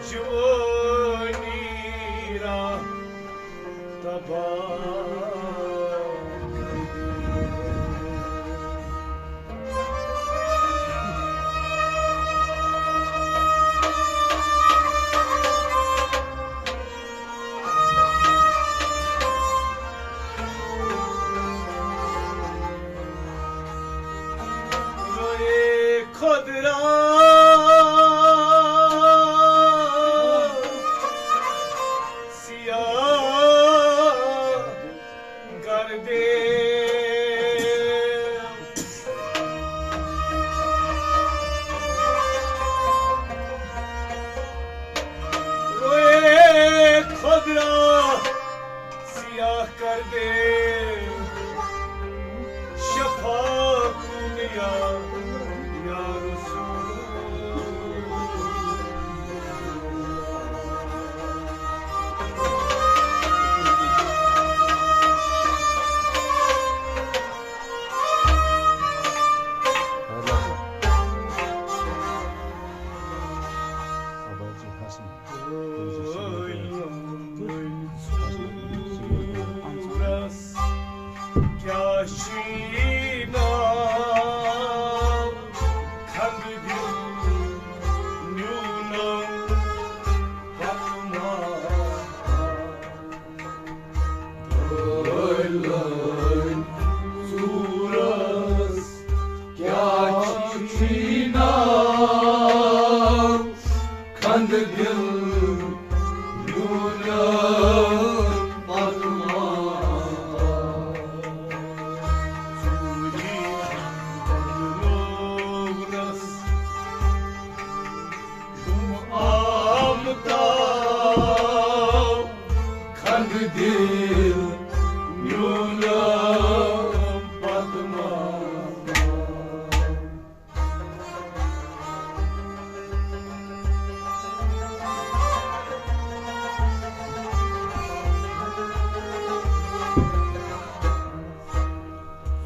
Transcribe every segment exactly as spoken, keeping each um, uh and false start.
جوانی را تباہ۔ روئے خود را سیاہ کر دے۔ روئے خود را سیاہ کر دے، شفا کن یا، یا رسول۔ کیٛاہ چھی ناو کھنٛڈ دِل نیونم پتہٕ ما۔ ٲلۍ ٲلۍ ژوٗرس کیٛاہ چھی ناو کھنٛڈ دِل نیونم پتہٕ ما۔ ژوٗرِ بدلوونس چھُم آمتاو کھنٛڈ دِل نیونم پتہٕ ما۔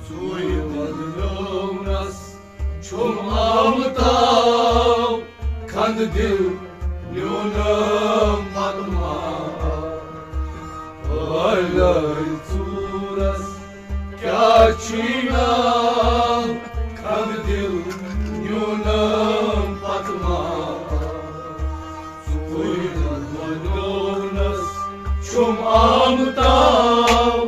ژوٗرِ بدلوونس چھُم آمتاو کھنٛڈ دِل نیونم پتہٕ ما۔ ٲلۍ ٲلۍ ژوٗرس کیٛاہ چھی ناو کھنٛڈ دِل نیونم پتہٕ ما۔ ژوٗرِ بدلوونس چھُم آمتاو۔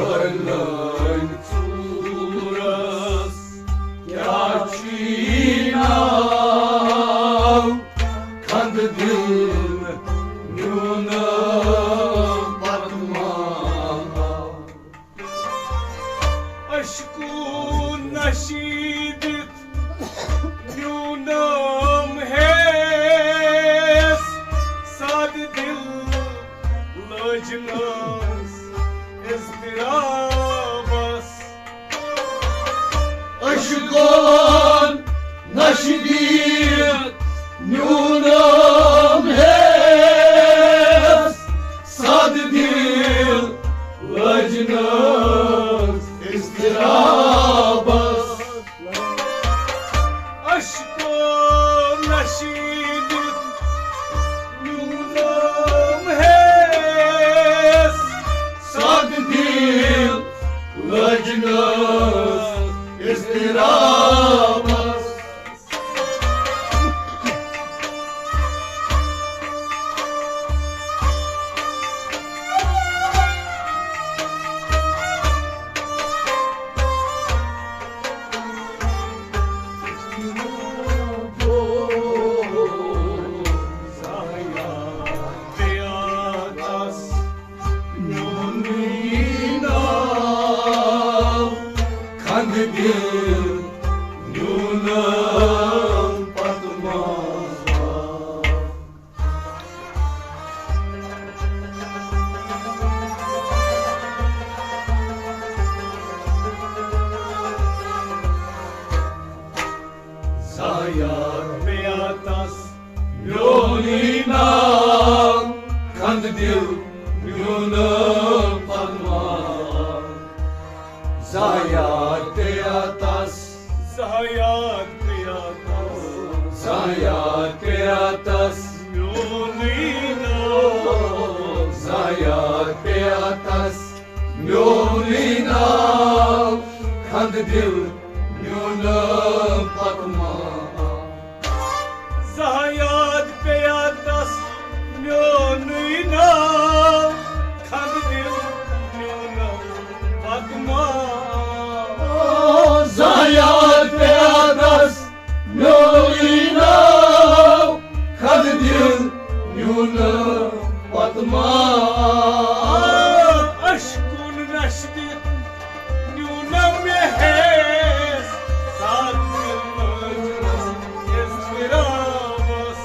ٲلۍ ٲلۍ ژوٗرس کیٛاہ چھی ناو کھنٛڈ دِل نیونم پتہٕ ما۔ اشکو نشیدت نیونم ہیس ساد دل لجنس اضطرابس۔ اشکو نشیدت نیونم ہیس ساد دل لجنس اضطرابس۔ اشکو نشیدت نیونم ہیس ساد دِل میون پتما، زایاد پیاتس، زایاد پیاتس، زایاد پیاتس میونُے ناو، زایاد پیاتس میونُے ناو، کھند دِل میون پتما۔ زایاد پیاتس میونُے ناو، کھند دِل میون پتما۔ زایاد پیاتس میونُے ناو، کھند دِل میون پتما۔ اشکون نشدی نیونم مےٚ ہیس، ساتھ مےٚ مٲجرس یس فراوس۔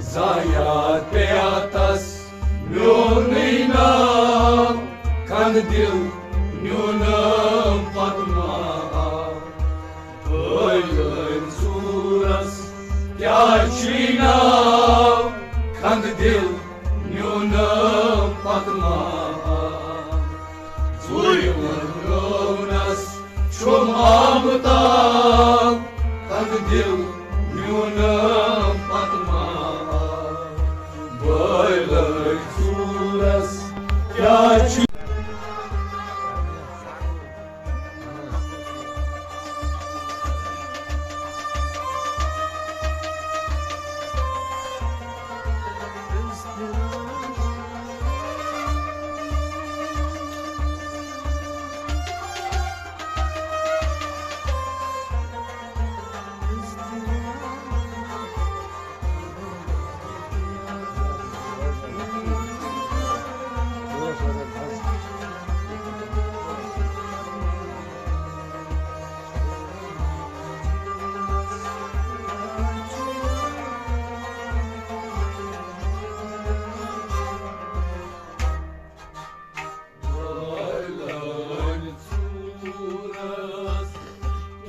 زایاد پیاتس میونُے ناو، کھند دِل میون پتما۔ ٲلۍ ٲلۍ ژوٗرس کیٛاہ چھُے ناو؟ کھند دِل میون پتما۔ ژوٗرِ وُنرٲونس چھُم آمتاو۔ کھند دِل میون پتما۔ ٲلۍ ٲلۍ ژوٗرس کیٛاہ چھُ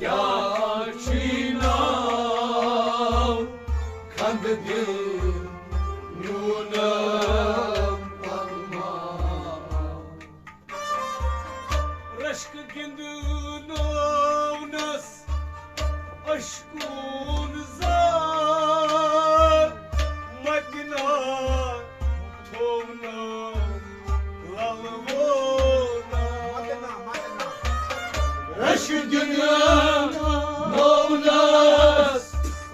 کیٛاہ چھُے ناو؟ کھند دِل میون پتما۔ رشک گِنٛدنٲونس اشکون زار، متنا تھوونم للونا۔ رشک گِنٛدنٲونس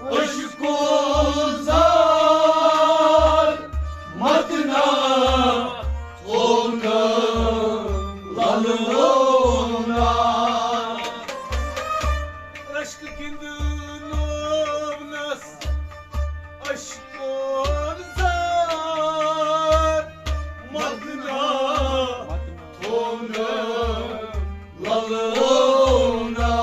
اشکون زار، متنا تھوونم للونا۔ رشک گِنٛدنٲونس اشکون زار، متنا تھوونم للونا۔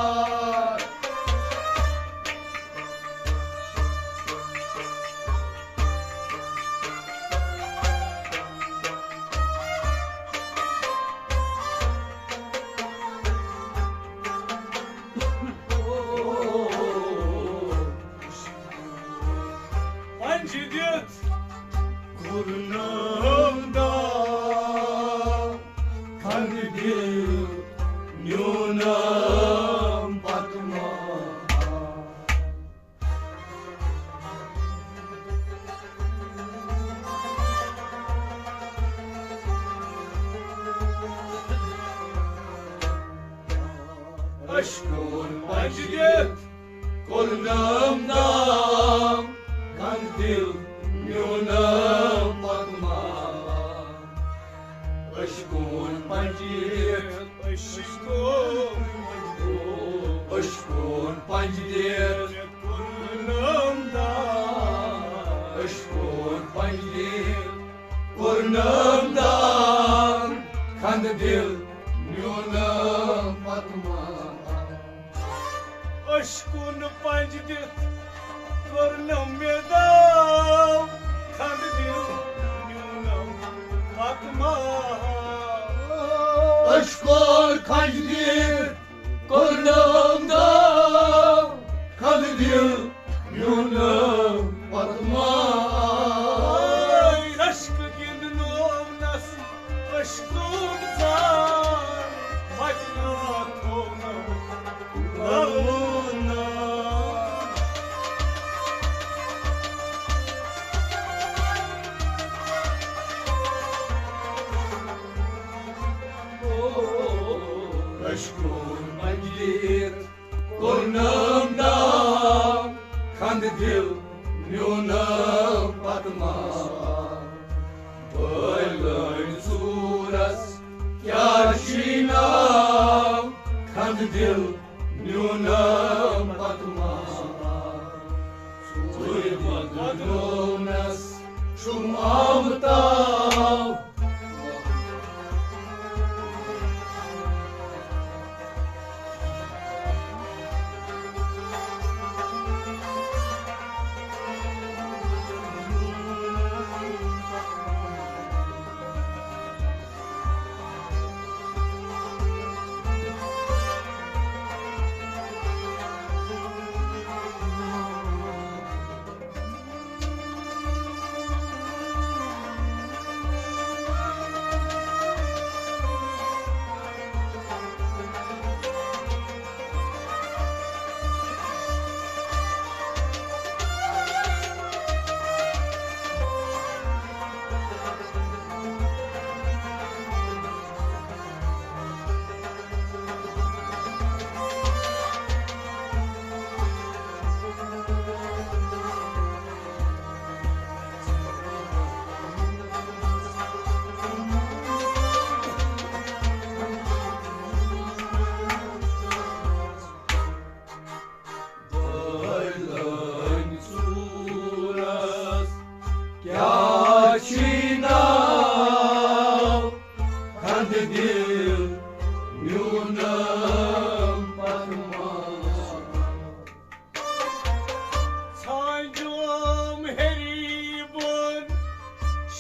پنجہِ دِتھ کوٚرنم داو، کھنٛڈ دِل نیونم پتہٕ ما۔ اشکون پنجہِ دِتھ کوٚرنم داو، کھنٛڈ دِل نیونم پتہٕ ما۔ اشکون پنجہِ دِتھ، اشکون، اشکون پنجہِ دِتھ کوٚرنم داو، اشکون پنجہِ دِتھ کوٚرنم داو، کھنٛڈ دِل نیونم پتہٕ ما۔ اشکون پنجہِ دِتھ کوٚرنم مےٚ داو، کھنٛڈ دِل نیونم پتہٕ ما۔ اشکون خنجر کوٚرنم داو، خنجر نیونم پتہٕ ماے۔ عشق گِنٛدنوونس عشقُک زار، مجنوٗ تھوونم لولہٕ ناو۔ عشقُک منجیر کوٚرنم داو، خندٕ دِل نیونم پتہٕ ماو۔ بٲلۍ لٲنۍ ژوٗرس کیٛاہ چھُے ناو؟ خندٕ دِل نیونم پتہٕ ماو۔ ژوٗرِ بدلونس چھُم آمتاو۔ بٲلۍ لٲنۍ ژوٗرس کیٛاہ چھُے ناو؟ خندٕ دِل نیونم پتہٕ ماو۔ ژھانٛجوم ہیٚرِ بۄن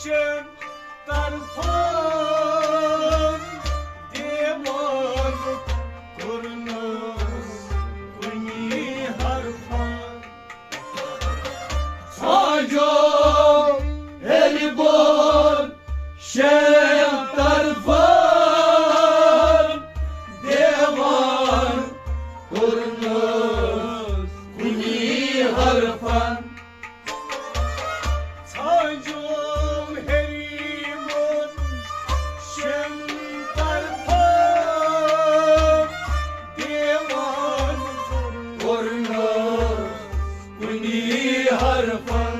شٮ۪ن طرفن، دیوان کوٚرنس کُنی حرفن۔ ژھانٛجوم ہیٚرِ بۄن شٮ۪ن طرفن، دیوان کوٚرنس کُنی حرفن۔ ژھانٛجوم ہیٚرِ بۄن شٮ۪ن طرفن، دیوان کوٚرنس کُنی حرفن۔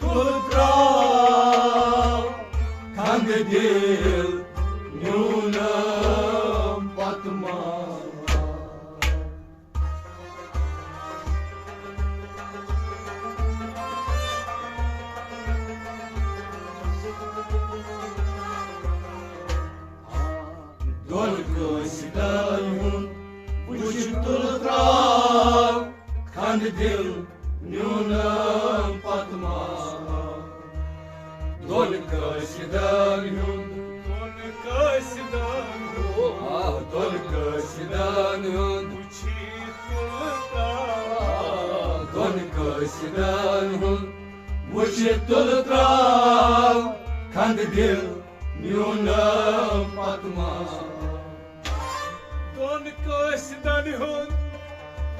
تُل ترٛاو، خندٕ دِل نیونم پتہٕ ماو۔ دۄن قٲصدن ہُنٛد وٕچھ تُل ترٛاو، خندٕ دِل نیونم پتہٕ ماو۔ دۄن قٲصدن ہُنٛد، دۄن قٲصدن ہُنٛد، آ، دۄن قٲصدن ہُنٛد وٕچھ تُل ترٛاو۔ آ، دۄن قٲصدن ہُنٛد وٕچھ تُل ترٛاو، خندٕ دِل نیونم پتہٕ ماو۔ دۄن قٲصدن ہُنٛد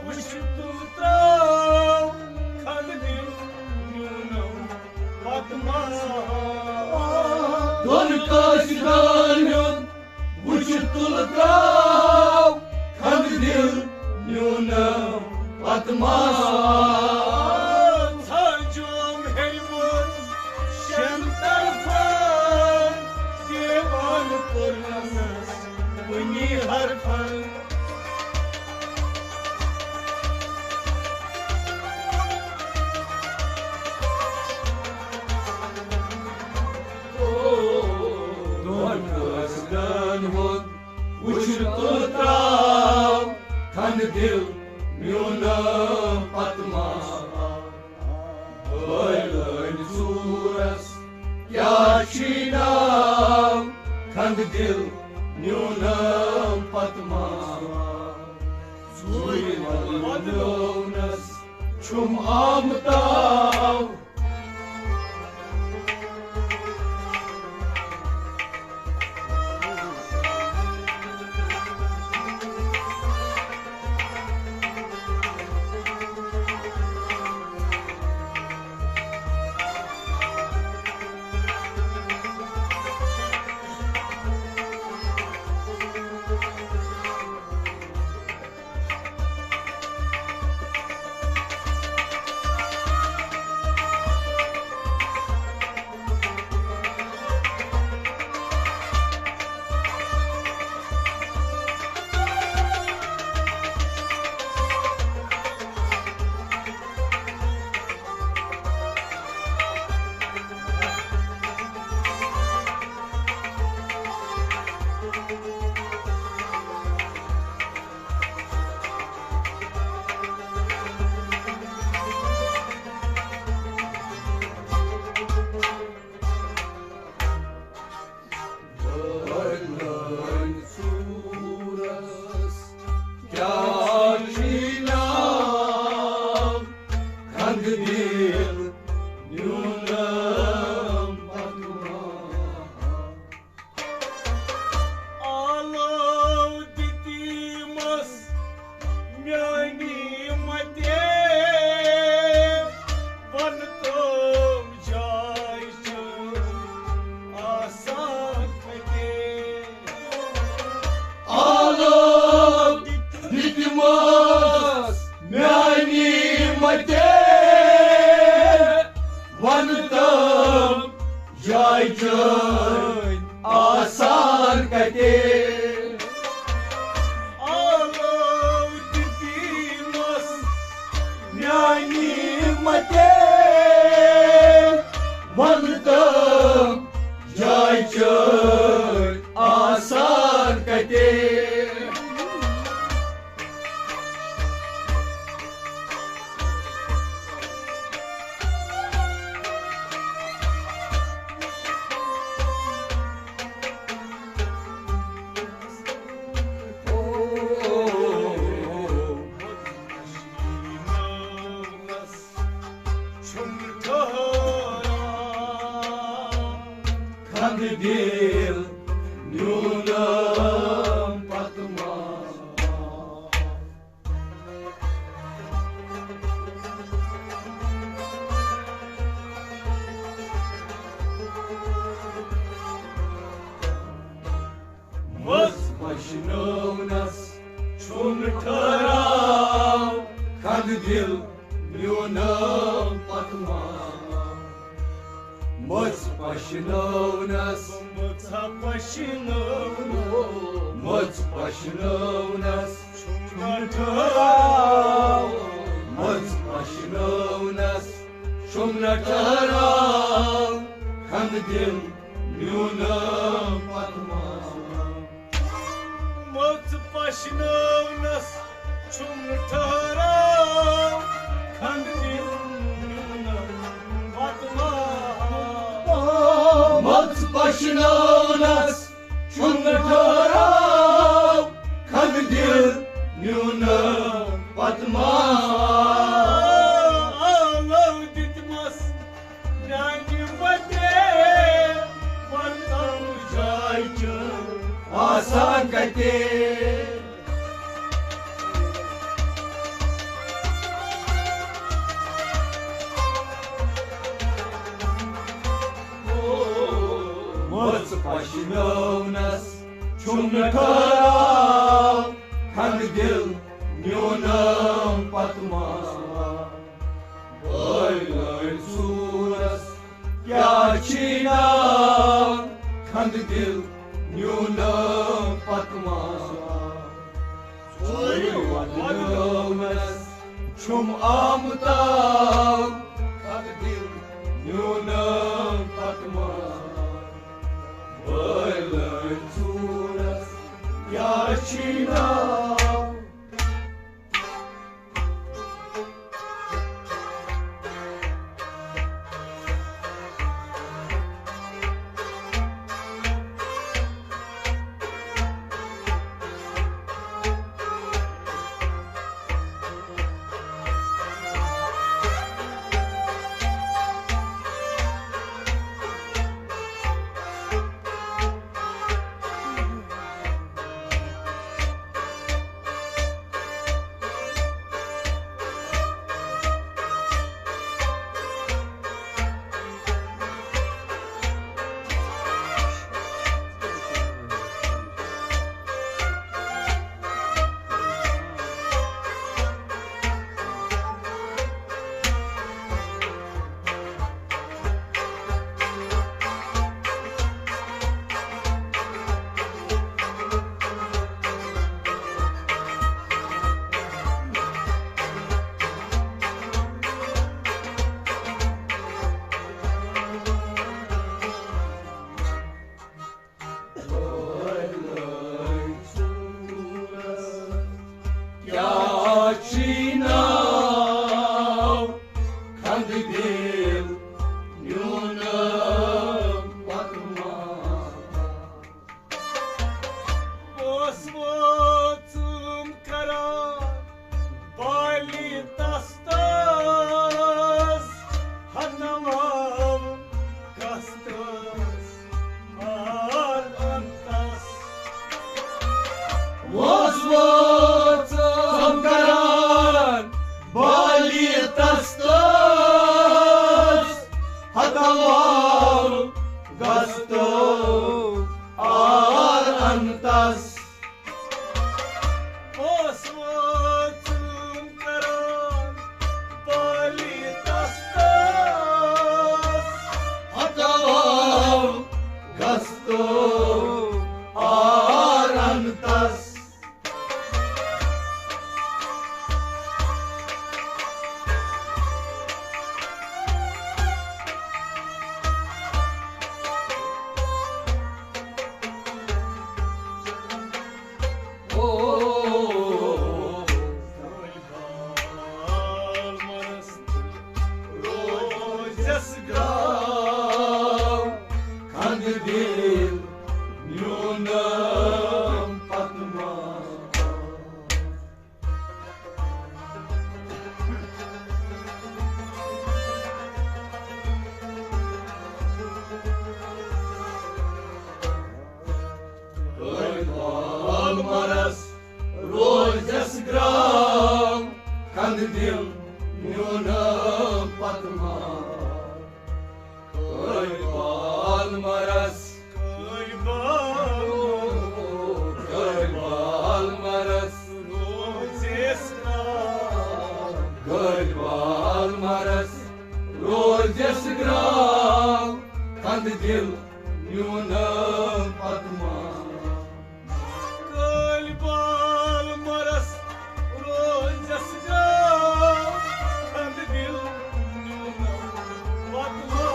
وٕچھ تُل ترٛاو، خندٕ دِل نیونم پتہٕ ماو۔ دۄن قٲصدن ہُنٛد وٕچھ تُل ترٛاو، خندٕ دِل نیونم پتہٕ ماو۔ ژھانٛجوم ہیٚرِ بۄن شٮ۪ن طرفن، دیوان کوٚرنس کُنی حرفن۔ دِل میون پتہٕ ما آو۔ بٲلٲنۍ ژوٗرس کیٛاہ چھی ناو؟ کھنٛد دِل میون پتہٕ ما آو۔ ژوٗرِ بدلٲونس چھُم آمتاو۔ بٲلٲنۍ ژوٗرس کیٛاہ چھی ناو؟ کھنٛد دِل نیونم پتہٕ ما۔ آلو دِتِمس میٛانہِ مَتہِ، وَن تِم جاے چھِ آسان کَتہِ۔ آلو دِتِمس میٛانہِ مَتہِ، وَن تِم جاے چھِ آسان کَتہِ۔ آلو دِتِمس میٛانہِ مَتہِ، وَن تِم جاے چھِ آسان کَتہِ۔ کھنٛد دِل نیونم پتہٕ ما۔ مَژ پَشنٲونَس چھُم ٹھہراو، کھنٛد دِل میونم پتہٕ ما۔ مَژ پَشنٲونَس، مَژ پَشنٲونَس، مَژ پَشنٲونَس چھُم ٹھہراو، مَژ پَشنٲونَس چھُم نہ ٹھہراو، کھنٛد دِل میونم پتہٕ ما۔ مَژ پَشنٲونَس چھُم ٹھہراو، کھنٛد دِل میونم پتہٕ ما۔ مَژ پَشنٲونَس چھُم ٹھہراو، کھنٛد دِل میونم پتہٕ ما۔ آلو دِتمَس میانہِ وتہِ، وَن تِم جاے چھِ آسان کَتہِ۔ مَژ پَشنٲونَس چھُم نہٕ ٹھہراو، کھنٛد دِل میونم پتہٕ ما۔ بٲلۍ لٲلۍ ژوٗرس کیٛاہ چھی ناو، کھنٛد دِل میونم پتہٕ ما۔ ژورِ وَدنٲونَس چھُم آمتاو، کھنٛد دِل میونم پتہٕ ما۔ بٲلۍ لٲلۍ ژوٗرس کیٛاہ چھی ناو۔ آو گستو آر انتس۔ اوس وٲژن کران پالی تستس۔ ہتو آو گستو آر انتس۔ روزس گراو کھنٛدٕ دِل نیونم پتہٕ ما۔ کٔلۍ پال مرس روزس گرام کھنٛدٕ دِل نیونم پتہٕ ما۔ کٔلۍ پال مرس۔ کٔلۍ پال۔ کٔلۍ پال مرس۔ روزس گرام۔ کٔلۍ پال مرس۔ روزس گرام کھنٛدٕ دِل نیونم پتہٕ ما۔ کٲلۍ بال مرس روزس گرام کھنٛدٕ دِل نیونم پتہٕ ما۔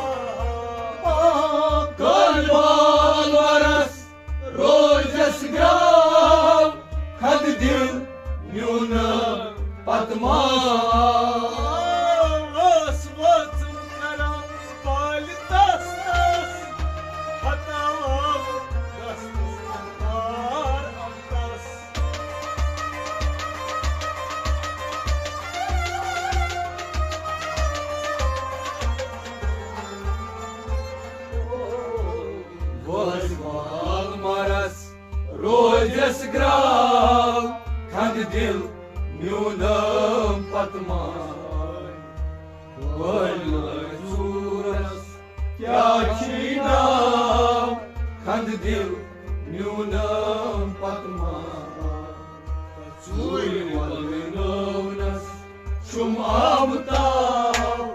کٲلۍ بال مرس روزس گرام کھنٛدٕ دِل نیونم پتہٕ ما۔ ٲس وٲژن کران پالہِ تس تس، ہتاو دستس اندار انتس۔ وٲلۍ وال مرس روزس گرام کھنٛدٕ دِل نیونم پتہٕ ما۔ وٲلۍ لٲگۍ ژوٗرس کیٛاہ چھُے ناو؟ کھنٛدٕ دِل نیونم پتہٕ ما۔ ژوٗرِ وۄلنٲونس چھُم آفتاب۔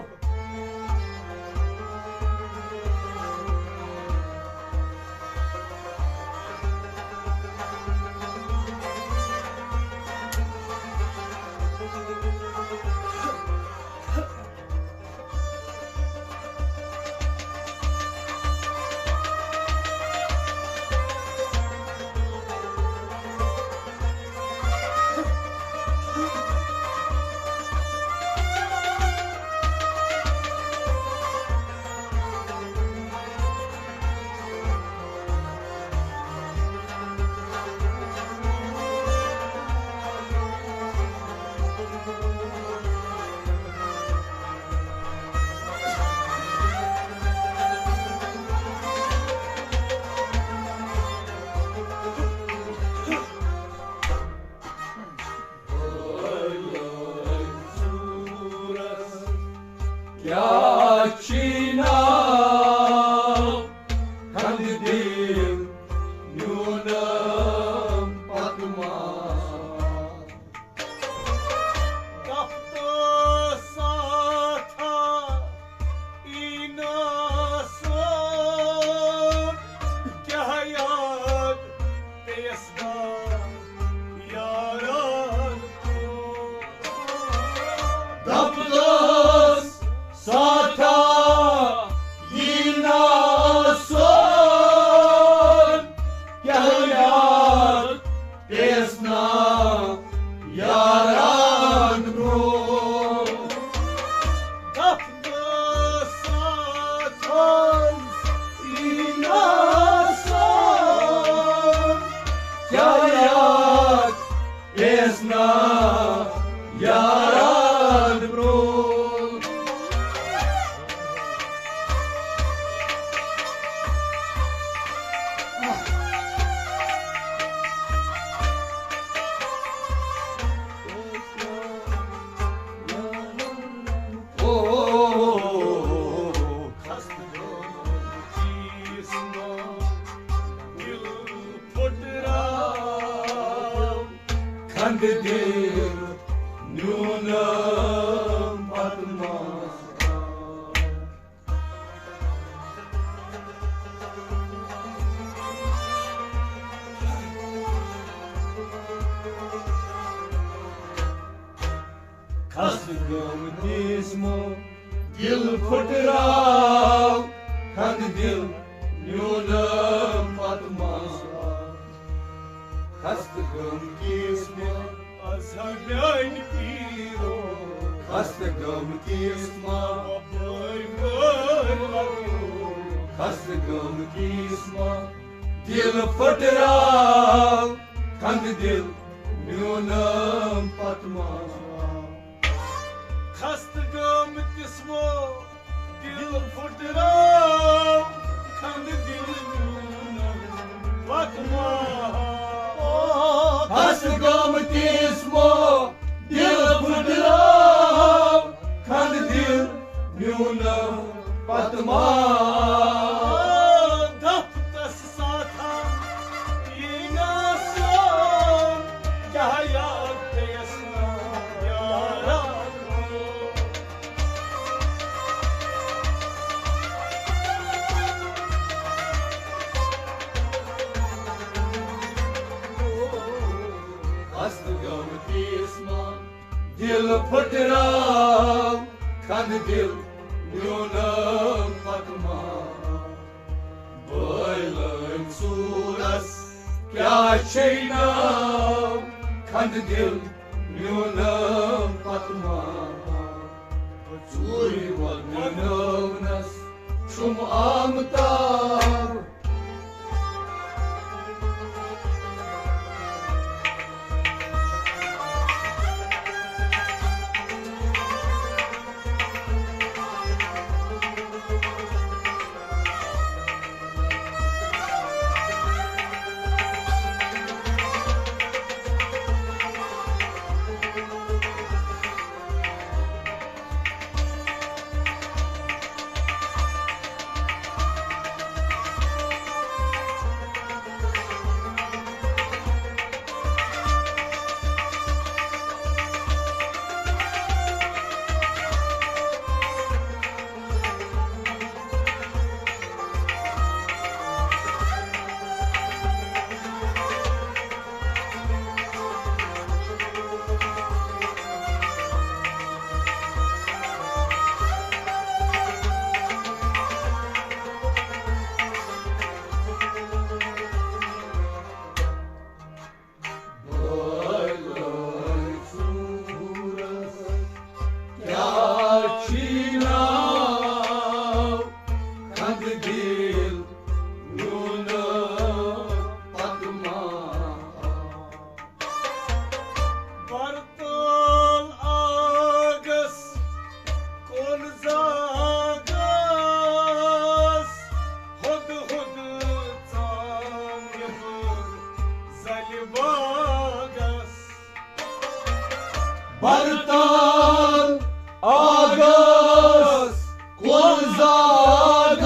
دِل نیونم پتہٕ ما۔ خستہٕ گٲمتِس مو دِل پھُٹراو، خندٕ دِل نیونم پتہٕ ما۔ خستہٕ گٲمتِس مو، از ہا میانہِ پیٖرو۔ خستہٕ گٲمتِس مو، وۄپٲرۍ وٲرۍ لگو۔ خستہٕ گٲمتِس مو دِل پھُٹراو، خندٕ دِل میونم پتہٕ ما۔ خستہٕ گٲمتِس مو دِل پھُٹراو، خندٕ دِل میونم پتہٕ ما۔ خستہٕ گٲمتِس مو دِل پھُٹراو، خندٕ دِل میونم پتہٕ ما۔ دپ تس ساتھا، یی ناسان، کیٛاہ یاد پیٚیس نا یارا۔ خستہٕ گٲمتِس مو دِل پھُٹراو، خندٕ دِل میونم پتہٕ ما۔ بٲے لٲنۍ ژوٗرس کیٛاہ چھے ناو؟ خندٕ دِل میونم پتہٕ ما۔ ژوٗرِ وۄل نٲونس چھُم آمتاب۔ کیٛاہ چھی ناو؟ خندٕ دِل میونم پتہٕ ما۔ برتل آگس کُن زاگس، ہُد ہُد ژام یِمہٕ زلہِ باغس۔ برتل آگس کُن زاگس،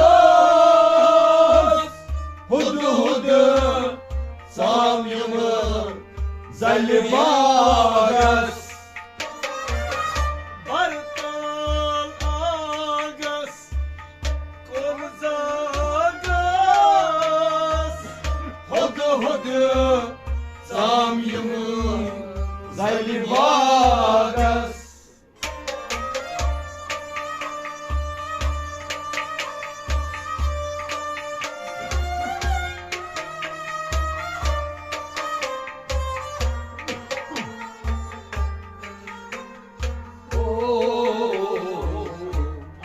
ہُد ہُد ژام یِمہٕ زلہِ باغس۔ برتل آگس کُن زاگس، ہُد ہُد ژام یِمہٕ زلہِ باغس۔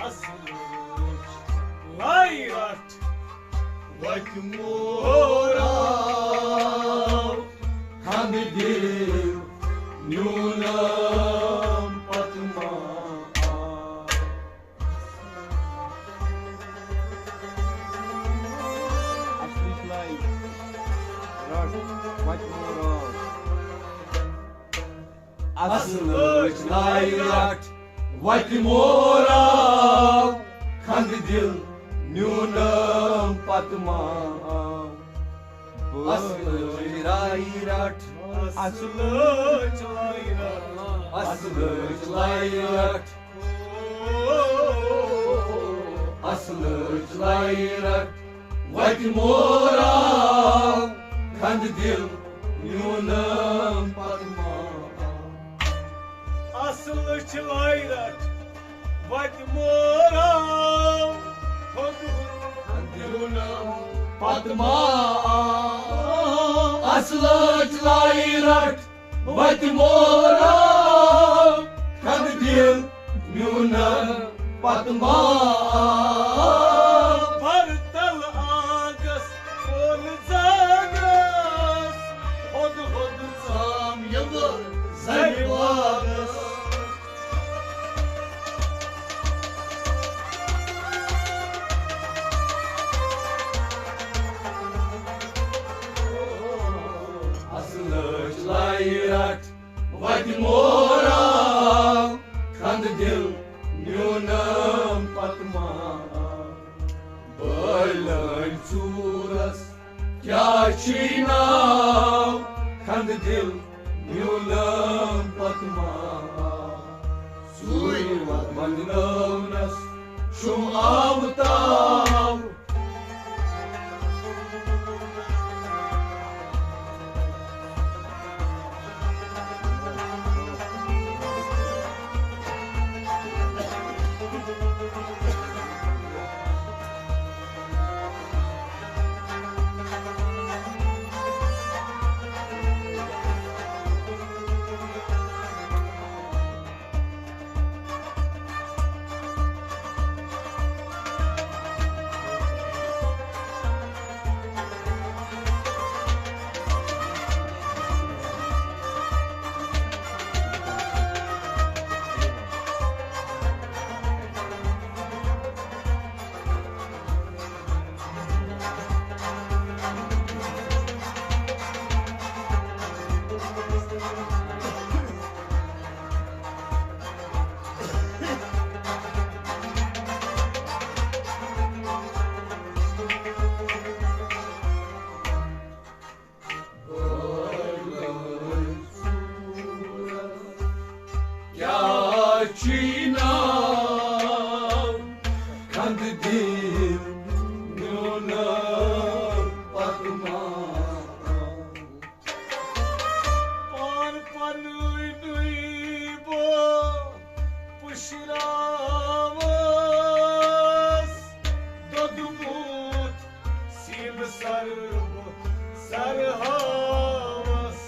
اصلٕچ لایہِ رٹھ وتہِ موراو، خندٕ دِل نیونم پتہٕ ما۔ اصلٕچ لایہِ رٹھ وتہِ موراو۔ اصلٕچ لایہِ رٹھ وتہِ موراو، خندٕ دِل نیونم پتہٕ ما۔ اصلٕچ لایہِ رٹھ۔ اصلٕچ لایہِ رٹھ۔ اصلٕچ لایہِ رٹھ۔ اصلٕچ لایہِ رٹھ۔ وتہِ موراو کھنٛد دِل میونم پتہٕ ما۔ اصلٕچ لایہِ رٹھ۔ وتہِ موراو کھنٛد دِل میونم پتہٕ ما۔ اصلٕچ لایہِ رٹھ۔ وتہِ موراو کھنٛد دِل میونم پتہٕ ما۔ پرتل آنگس کُن زانس، ہُد ہُد ژام یِمہٕ زنہِ باغس۔ اصلٕچ لایہِ رٹھ۔ وتہِ موراو کھنٛد دِل میونم پتہٕ ما۔ بٲلۍ لٲنۍ ژوٗرس کیٛاہ چھُے ناو؟ کھنٛد دِل میونم پتہٕ ما۔ سُے وَننٲونَس چھُم آفتاب۔ کیٛاہ چھی ناو؟ کھنٛد دِل میون پتہٕ ما۔ پان پنٕنُے بہٕ پُشراوس، دوٚدمُت سیٖنہٕ سر بہٕ سر ہاوس۔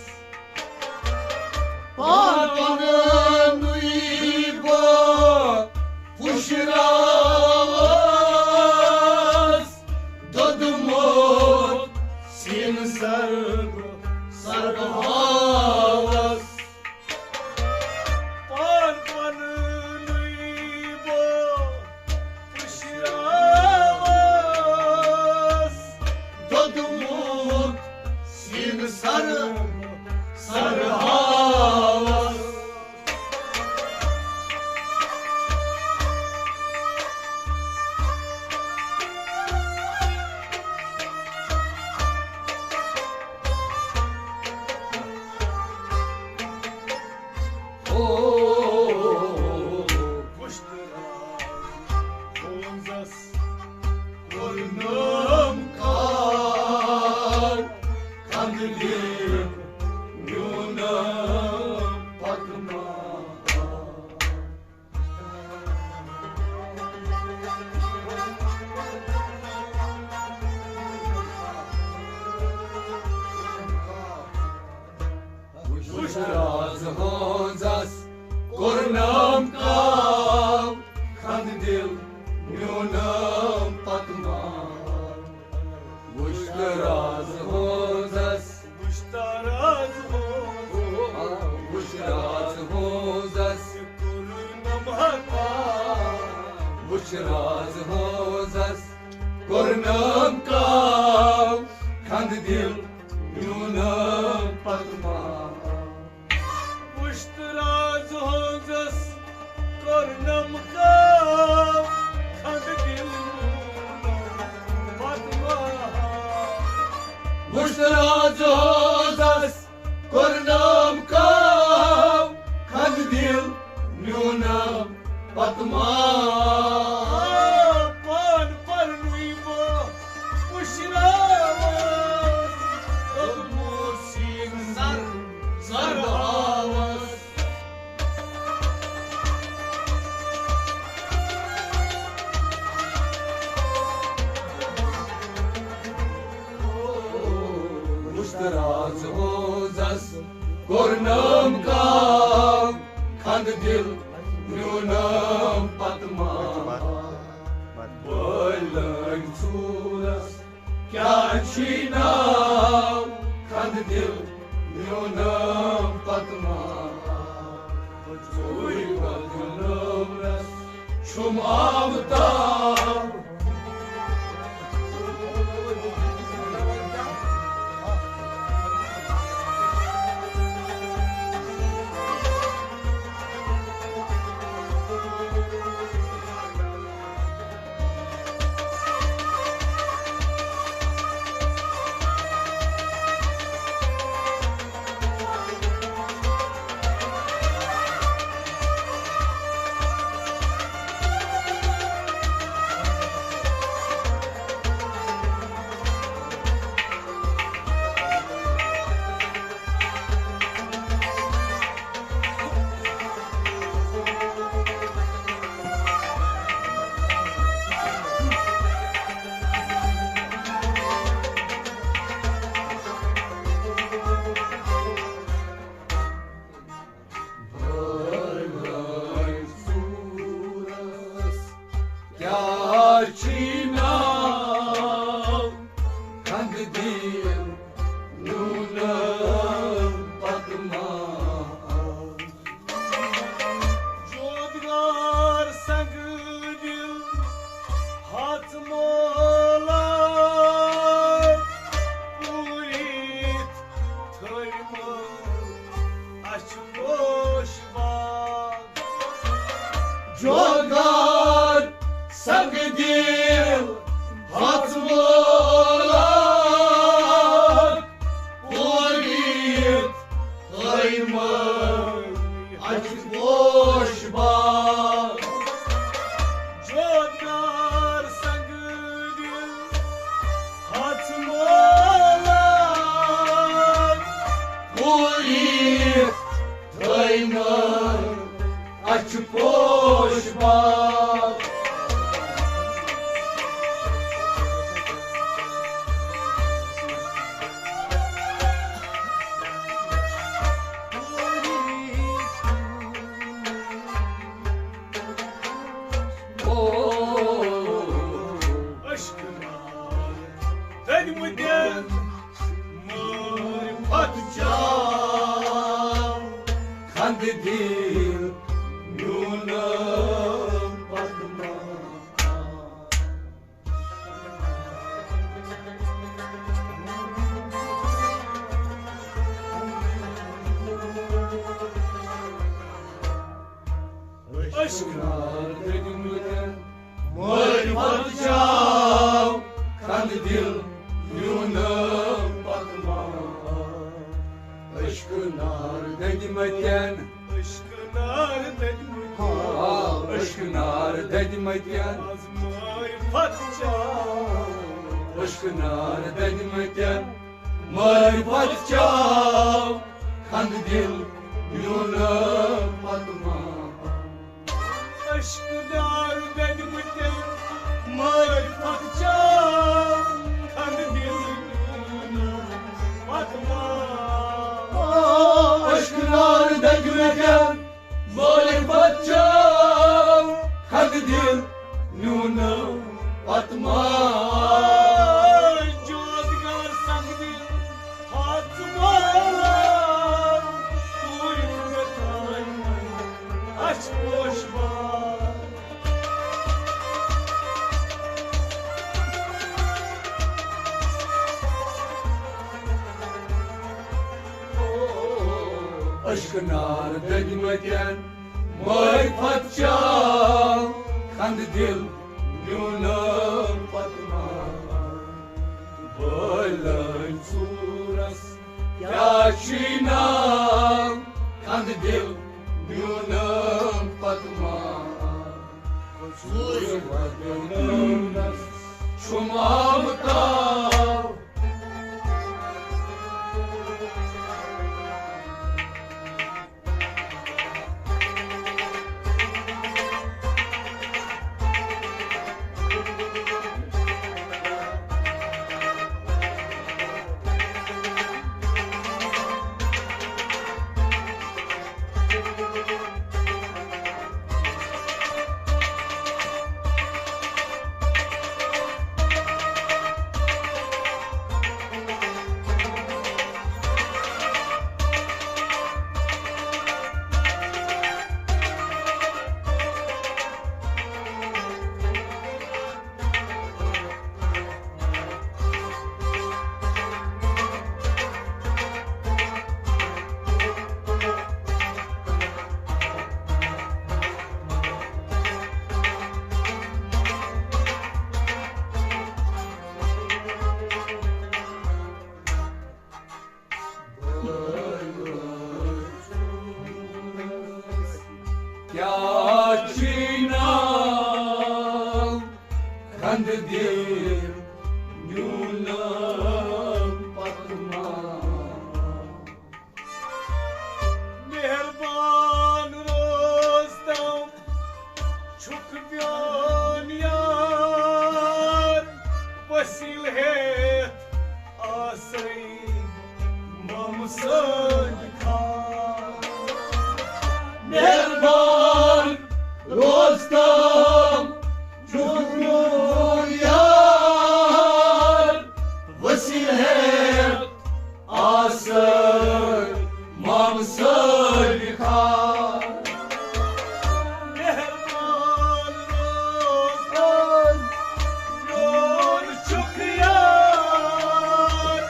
پان پنٕنُے بہٕ پُشراوس، دوٚدمُت سیٖنہٕ سر بہٕ سر ہاوس۔ پان پنٕنُے بہٕ پُشراوس، دوٚدمُت سیٖنہٕ سر سر ہاوس۔ او، پُشتراو پونٛزس کوٚرنم کار، کھنٛد دِل میونم پتہٕ ما۔ وُچھ راز ہٲنزس کوٚرنم کاو، کھنٛد دِل میونم پتہٕ ما۔ وُچھ راز ہٲنزس، وُچھ راز ہٲنزس، وُچھ راز ہٲنزس، کوٚرنم کاو۔ وُچھ راز ہٲنزس کوٚرنم کاو، کھنٛد دِل میونم پتہٕ ما۔ وُچھ راز ہٲنزس کوٚرنم کاو، کھنٛد دِل میونم پتہٕ ما۔ پُشت راز حوزس کوٚرنم کاو، کھنٛد دِل نیونم پتہٕ ما۔ پان پرنُے بہٕ پُشراوس، اوٚدمُت سیٖنہٕ سر سر ہاوس۔ مُشتراز حوزس کوٚرنم کاو، کھنٛد دِل نیونم پتہٕ ما۔ بٲلۍ لٲگۍ ژوٗرس کیٛاہ چھی ناو، کھنٛد دِل میونم پتہٕ ما۔ ژوٗرِ بدلٲونس چھُم آفتاب۔ بٲے بٲے ژوٗرس کیٛاہ چھی ناو؟ کھنٛد دِل نیونم پتہٕ ما۔ جودگار سنگ دل ہاتھ مولا پوٗرِتھ تھٲوِمٕژ اَسہِ چھِ پوش باغ۔ جودگار سنگ دل ہاتھ مولا پوٗرِتھ تھٲوِمٕژ اَسہِ چھِ پوش باغ۔ جودگار سنگ دل ہاتھ مولا پوٗرِتھ تھٲوِمٕژ اَسہِ چھِ پوش باغ۔ عشق نار دٔدمٕتٮ۪ن معرفت چاو، کھنٛد دِل میونم پتہٕ ما۔ عشق نار دٔدمٕتٮ۪ن معرفت چاو، کھنٛد دِل میونم پتہٕ ما۔ عشق نار دٔدمٕتٮ۪ن، عشق نار دٔدمٕتٮ۪ن، آ، عشق نار دٔدمٕتٮ۪ن۔ از معرفت چاو۔ عشق نار دٔدمٕتٮ۪ن معرفت چاو، کھنٛد دِل میونم پتہٕ ما۔ عشق نار دٔدمٕتٮ۪ن معرفت چاو، کھنٛد دِل میونم پتہٕ ما۔ عشق نار دٔدمٕتٮ۪ن معرفت چاو، کھنٛد دِل میونم پتہٕ ما۔ جودگار سنگ دل ہاتھ مولا پوٗرِتھ مےٚ تھٲوِمٕژ اَسہِ چھِ پوش باغ۔ عشق نار دٔدمٕتٮ۪ن معرفت چاو، کھنٛد دِل میونم پتہٕ ما۔ بٲلۍ ژوٗرس کیٛاہ چھُے ناو؟ کھنٛد دِل میونم پتہٕ ما۔ ژوٗرِ ودنس چھُم آمتاو۔ کیٛاہ چھُے ناو؟ کھنٛد دِل میونم پتہٕ ما۔ مہربان روز تام چھُکھ میون یار، وسیل ہیتھ آسے مم سۭتۍ خار۔ مہربان روز تام چھُکھ میون یار، وسیل ہیتھ آسے مم سۭتۍ خار۔ مہربان روز میون چھُکھ یار،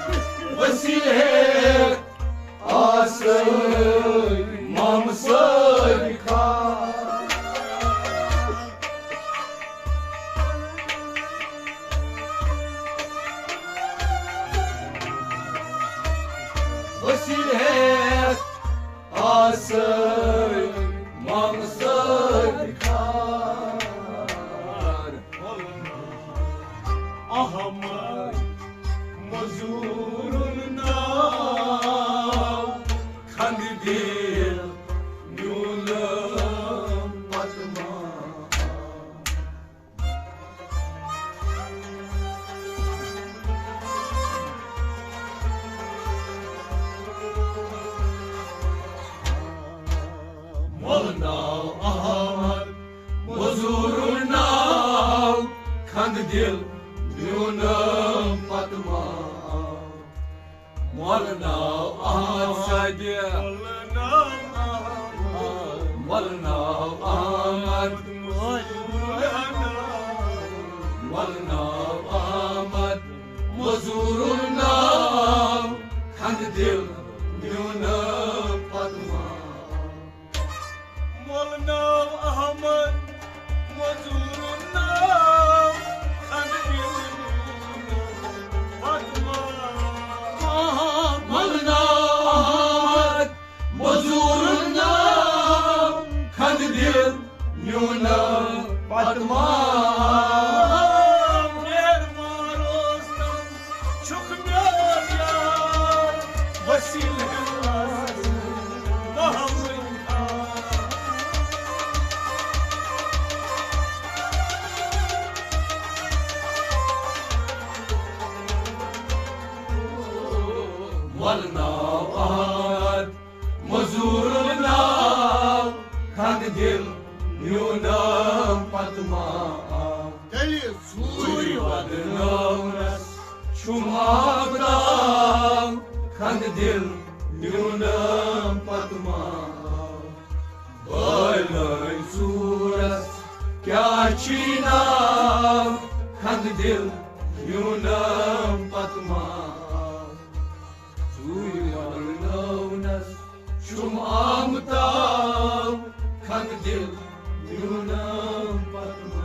وسیل ہیتھ آسے مم سۭتۍ خار۔ وسیل ہیتھ آسے مم سۭتۍ خار۔ احمد مزورن ناو، کھنٛد دِل میونم پتہٕ ما۔ مولہٕ ناو احمد مزورن ناو، کھنٛد دِل میونم پتہٕ ما۔ مولہٕ ناو احمد سعدی۔ مولہٕ ناو احمد۔ مولہٕ ناو احمد۔ مزورن ناو، کھنٛد دِل میونم پتہٕ ما۔ مولہٕ ناو احمد مزورن ناو، کھنٛد دِل میونم پتہٕ ما۔ مولہٕ ناو احمد مزورن ناو، کھنٛد دِل میونم پتہٕ ما۔ مہربان روز تام چھُکھ میون یار، وسیل ہیتھ آسے مم سۭتۍ خار۔ مولہٕ ناو احمد مزورن ناو، کھنٛد دِل میونم پتہٕ ما۔ تیٚلہِ ژوٗرِ ودنس چھُم آمتاو، کھنٛد دِل میونم پتہٕ ما۔ بٲلۍ ژوٗرس کیٛاہ چھُے ناو؟ کھنٛد دِل میونم پتہٕ ما۔ ژوٗرِ وننس چھُم آمتاو، کھنٛد دِل میونم پتہٕ ما۔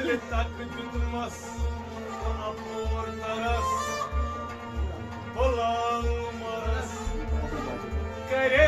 تک دیُتمس اپور ترس، بلال عمرس کرے